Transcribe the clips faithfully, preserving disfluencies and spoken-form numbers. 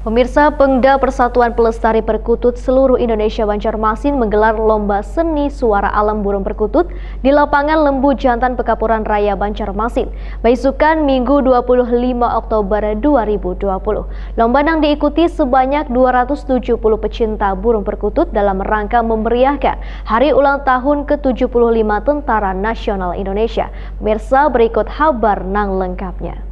Pemirsa, Pengda Persatuan Pelestari Perkutut Seluruh Indonesia Banjarmasin menggelar Lomba Seni Suara Alam Burung Perkutut di Lapangan Lembu Jantan, Pekapuran Raya, Banjarmasin, baisukan Minggu dua puluh lima Oktober dua ribu dua puluh. Lomba nang diikuti sebanyak dua ratus tujuh puluh pecinta burung perkutut dalam rangka memeriahkan hari ulang tahun ke tujuh puluh lima Tentara Nasional Indonesia. Pemirsa, berikut habar nang lengkapnya.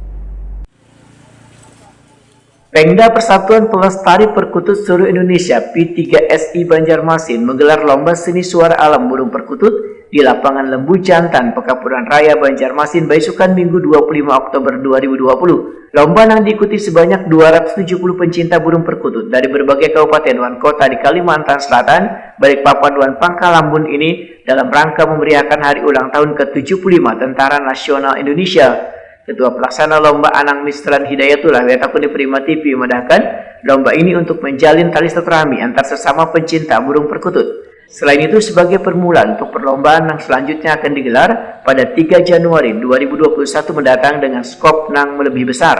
Pengda Persatuan Pelestari Perkutut Seluruh Indonesia, P tiga S I, Banjarmasin menggelar Lomba Seni Suara Alam Burung Perkutut di Lapangan Lembu Jantan, Pekapuran Raya, Banjarmasin, baisukan Minggu dua puluh lima Oktober dua ribu dua puluh. Lomba nang diikuti sebanyak dua ratus tujuh puluh pencinta burung perkutut dari berbagai kabupaten wan kota di Kalimantan Selatan, Balikpapan wan Pangkal Ambon ini dalam rangka memeriahkan hari ulang tahun ke tujuh puluh lima Tentara Nasional Indonesia. Ketua Pelaksana Lomba Anang Misran Hidayatullah, WA Takuni Prima T V, memandahkan, lomba ini untuk menjalin tali silaturahmi antar sesama pencinta burung perkutut. Selain itu, sebagai permulaan untuk perlombaan yang selanjutnya akan digelar pada tiga Januari dua ribu dua puluh satu mendatang dengan skop nang lebih besar.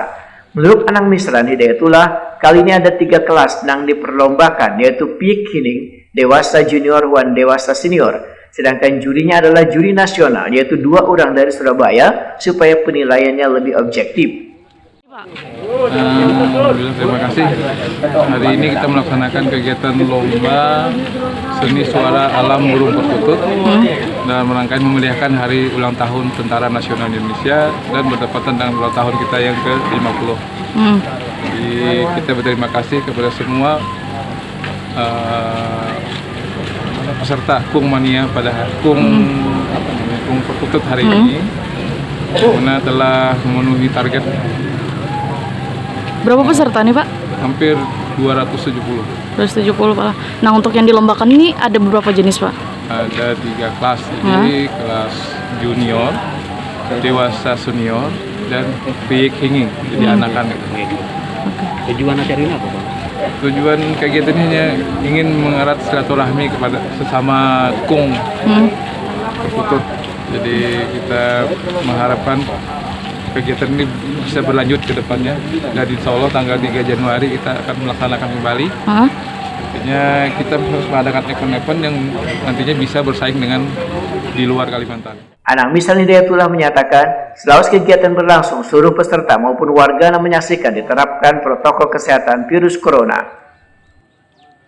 Menurut Anang Misran Hidayatullah, kali ini ada tiga kelas nang diperlombakan, yaitu Piik Hining, Dewasa Junior, wan Dewasa Senior. Sedangkan jurinya adalah juri nasional, yaitu dua orang dari Surabaya, supaya penilaiannya lebih objektif. Alhamdulillah, terima kasih. Hari ini kita melaksanakan kegiatan lomba seni suara alam burung perkutut dalam rangkaian memeriahkan hari ulang tahun Tentara Nasional Indonesia dan bertepatan dengan ulang tahun kita yang ke lima puluh. Hmm. Jadi kita berterima kasih kepada semua uh, peserta Kung Mania pada Kung hmm. apa namanya Kung Perkutut hari hmm. ini, karena telah memenuhi target. Berapa peserta nih, Pak? Hampir dua ratus tujuh puluh. Dua ratus tujuh puluh, Pak. Nah, untuk yang dilombakan ini ada beberapa jenis, Pak? Ada tiga kelas. Jadi hmm. kelas junior, dewasa senior, dan piik hinging, jadi hmm. anakan. Tujuan acara ini apa, Pak? Tujuan kegiatan ini hanya ingin mengerat silaturahmi kepada sesama kung hmm. Perkutut. Jadi kita mengharapkan kegiatan ini bisa berlanjut ke depannya, dan insya Allah tanggal tiga Januari kita akan melaksanakan kembali. Huh? Artinya kita harus mengadakan event-event yang nantinya bisa bersaing dengan di luar Kalimantan. Anang Misran Hidayatullah menyatakan, selawase kegiatan berlangsung, seluruh peserta maupun warga nang menyaksikan diterapkan protokol kesehatan virus corona.